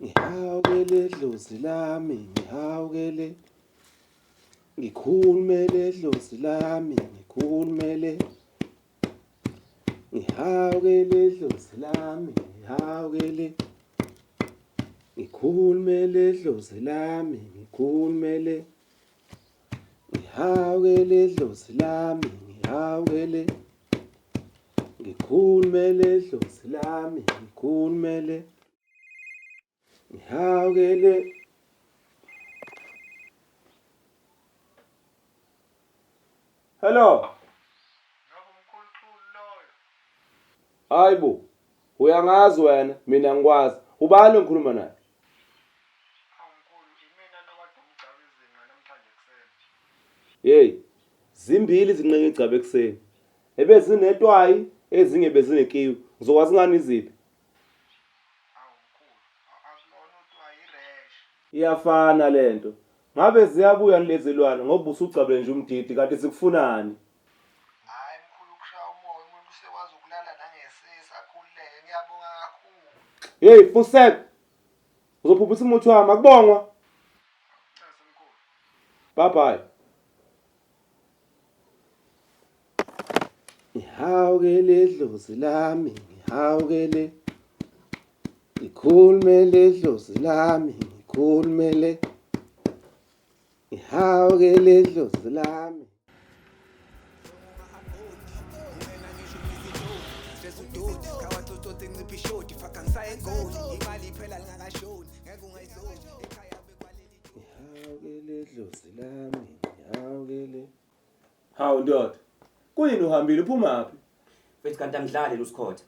Ngihawukele dlozi lami, ngihawukele. Ngikhulumele dlozi lami, ngikhulumele. Ngihawukele dlozi lami, ngihawukele. Ngikhulumele dlozi lami, ngikhulumele. Ngihawukele dlozi lami, ngihawukele. Ngikhulumele dlozi lami, ngikhulumele. Ngihawukele. Hello. Hayibo. Uyangazi wena, mina ngikwazi. Ubani engikhuluma naye? Hey, zimbili izinqe ngigcaba ekuseni. Ebezinetwayi, ezinye bezinekiwi. Ngizokwazi ngani iziphi? Iyafana lento. Ngabe ziyabuya lezi lwana ngoba usugcabule nje umdidi kanti zikufunani? Hayi mkhulu kushaya umoya umuntu usekwazi ukulala nangesesi akhululeke ngiyabonga kakhulu. Hey fusek. Uzophuphisa umuthi wami akubongwa. Akucese mkhulu. Bye bye. Ngihawukele dlozi lami, ngihawukele. Ngikhulumele dlozi lami, ngikhulumele. Ngihawukele dlozi lami. Ngihawukele dlozi lami, ngihawukele. Hawu ndoda, kuyini uhambile uphumaphi? Mfethu kanti angidlali uSikhotha.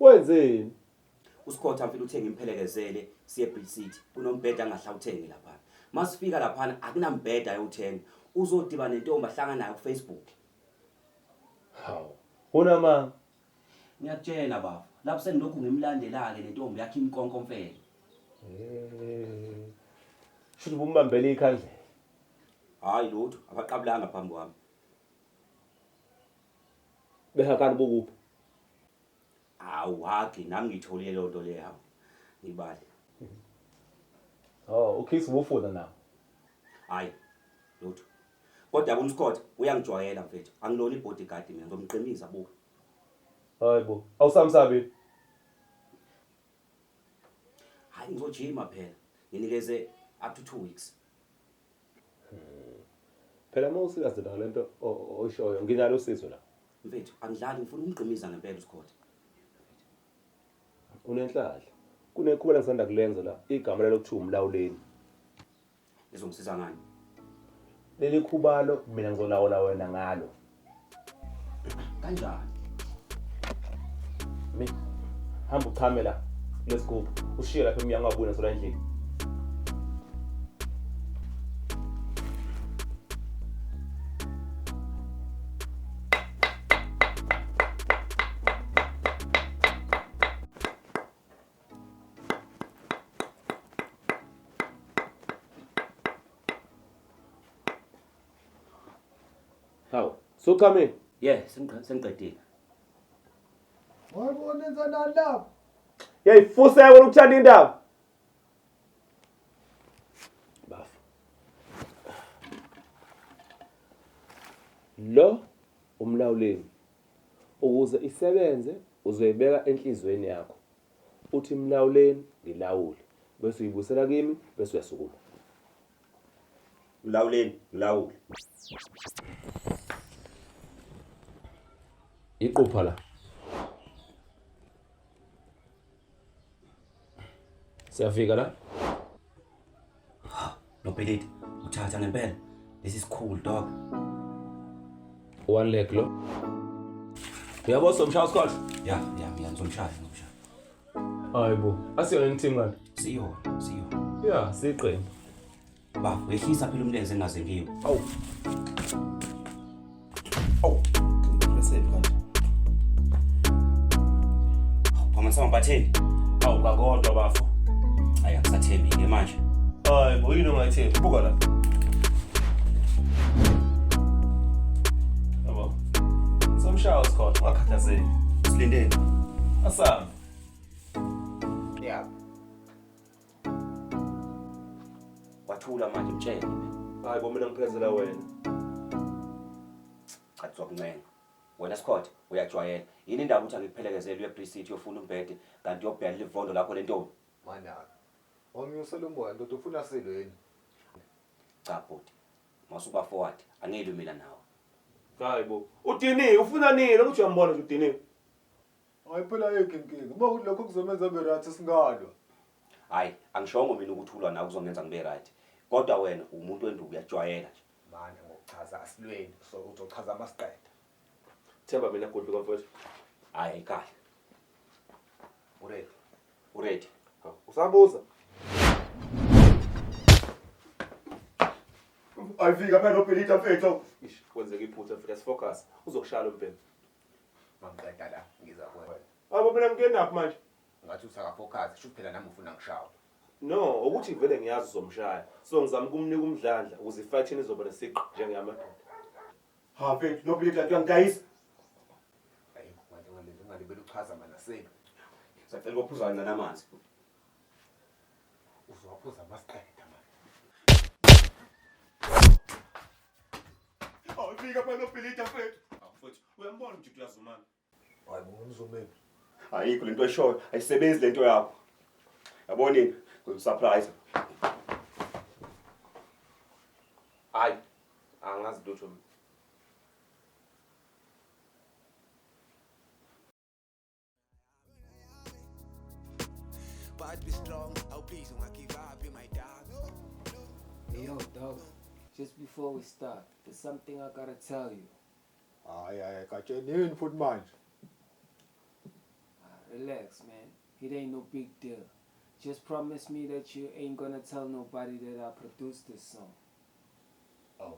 Wenzeni? USikhotha mfethu uthe ngimphelelezele siye Bridge City. Kunombheda angahla uthenge lapha. Masifika laphana akunambheda ayothenga. Uzodiba nentombi ahlangana nayo kuFacebook. Hawu, unamanga. Ngiyakutshela bafo, lapho sengilokhu ngimlandela-ke nentombi yakhe imkonkomfele. Eh. Shuthi bumbambele ikhandlela. Hayi lutho, abaqabulanga phambi kwami. Behakani bokuphi? Hawu hagi nami ngitholile leyo nto leyo hawu. Ngibale. Oh, ukiss ubufuna nawo. Hayi lutho. Kodwa yabona uScott uyangijwayela mfethu. Angilona ibodyguard mina ngizomqinisa buka. Hayibo, awusamsabi? Hayi ngizojima phela. Nginikeze up to 2 weeks. Phela uma usikaze la lento oyishoyo nginalo usizo la. Mfethu angidlali ngifuna ukumgqimiza ngempela uScott. Unenhlahla. Kunekhuba lengisanda kulenza la igama lalo kuthiwa umlawuleni. Lizongisiza ngani? Leli khubalo mina ngizolawula wena ngalo. Kanjani? Mi hamba uchame la kulesigubhu ushiye lapha emnyango wabuya naso la endlini. Hawu, suchamile? Yeah, sengiqedile. Wayibona enza nani lapho? Hey, fuseko lokuthanda indaba. Bafu. Lo umlawuleni ukuze isebenze uzoyibeka enhlizweni yakho. Uthi mlawuleni ngilawule bese uyibusela kimi bese uyasukuma. Mlawuleni, ngilawule. Iqupha la. Siyafika la. Nobhilidi, uthatha ngempela. This is cool dog. One leg lo. Uyabo somshaya uScott? Ya, ya, ya ngizomshaya, ngizomshaya. Hayibo, asiyona team kanti. Siyona, siyona. Ya, siqembu. Bafo, yehlisa phela umlenze engaze ngiwe. Awu. Awu. Ngipresele kanje. Phama sama batheni? Awu kakodwa bafo. Hayi akusathembi ke manje. Hayi bo yini ongayithembi? Buka la. Yabo. Somshaya sikhona, ungakhathazeki. Silindeni. Asambe. Yeah. Wathula manje mtshele. Hayi bo, mina ngiphezela wena. Cha, kuzokuncenga. Wena Scott, uyajwayela. Yini indaba ukuthi angikuphelekezele uye Bree City uyofuna umbhede kanti uyobheka livondo lakho lentombi? Manaka. Wanginyusela umoya ndoda, ufuna silo yini? Cha bhuti. Masuka forward, angilwi mina nawe. Hayi bo. Udiniwe, ufuna nini? Ukuthi uyambona nje udiniwe. Hayi phela ayikho inkinga. Uma kuthi lokho kuzomenza abe right singalwa. Hayi, angishongo mina ukuthi ulwa nawe kuzongenza ngibe right. Kodwa wena umuntu wenduku, uyajwayela nje. Manje ngokuchaza asilweni, so uzochaza masiqeda. Themba mina, gudluka mfowethu. Hayi, ayikhali. Uready. Uready? Hawu, usabuza? Ayifika phela nobhilita mfethu. Ish, kwenzeka iphutha mfethu, asifocus. Uzokushaya lo mbhemu. Mangiqeda la ngiza kuwena. Abo mina ngingenaphi manje? Ngathi usakafocus, shuthi phela nami ufuna ngishawe. No, ukuthi vele ngiyazi uzomshaya. So ngizama ukumnika umdlandla ukuze ifight izoba nesiqi njengeyamadoda. Ha mfethu, nobhilita uyangidayisa. Ayikho manje ngaleli ungalibeli uchaza mana selo. Sacela ukuphuza kancane amanzi. Uzowaphuza masiqeda manje. Awufika phela nobhilita mfethu. Hawu mfethu, uyambona nje uyazumana. Hayi bo, ngizomephi. Ayikho lento eshoyo, ayisebenzi lento yakho. Yabona ini? Ngizosurprise. Hayi, angazi lutho mina. But be strong, oh please, don't give up, you my dog. Hey, yo, dog. Just before we start, there's something I gotta tell you. Hayi hayi, Gatsheni, yini futhi manje? Relax, man. It ain't no big deal. Just promise me that you ain't gonna tell nobody that I produced this song. Awu.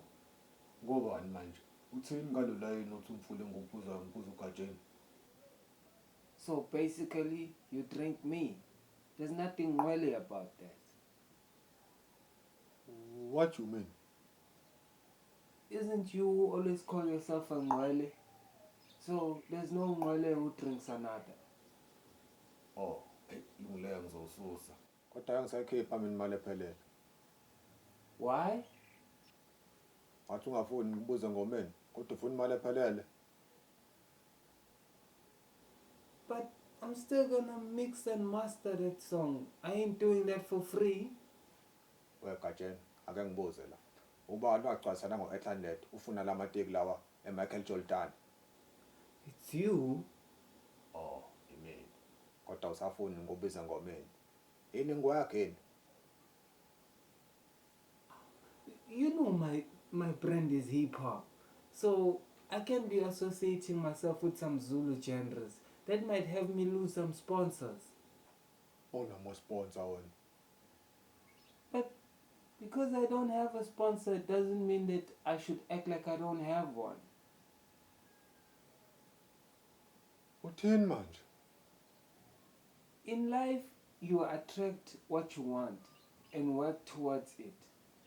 Ngobani manje? Uthini ngalo layini uthi umfule ngophuza ngiphuza uGatsheni? So basically, you drink me. There's nothing really about that. What you mean? Isn't you who always call yourself a ngqwele? So there's no ngqwele who drinks another. Oh, hey, lungileyo ngizowususa. Kodwa angisayikhipha mina imali ephelele. Why? Wathi ungafuni ngibuze ngomeni, kodwa ufuna imali ephelele. But I'm still gonna mix and master that song. I ain't doing that for free. WeGatsheni, ake ngibuze la. Ubani wagcwalisana ngo-800 ufuna lamateki lawa eMichael Jordan? It's you. Oh, imina. Kodwa usafuni ngikubize ngomeni. Yini ngwakhe yini? You know my brand is hip hop. So I can't be associating myself with some Zulu genres. That might have me lose some sponsors. Unama sponsor wena. But because I don't have a sponsor, it doesn't mean that I should act like I don't have one. Uthini manje? In life, you attract what you want and work towards it.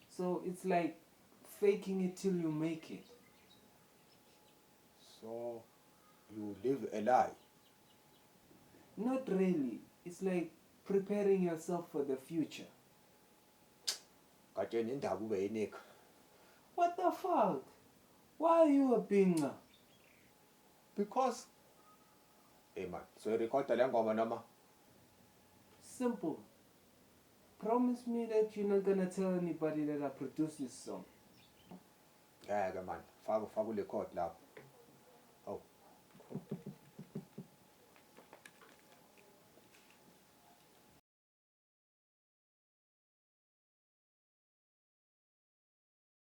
So it's like faking it till you make it. So you live a lie. Not really. It's like preparing yourself for the future. Gatsheni, indaba ube yinika. What the fuck? Why are you a binga? Because Hey man, so record le ngoma noma? Simple. Promise me that you're not gonna tell anybody that I produced this song. Ngeke man, faka faka urecord lapho.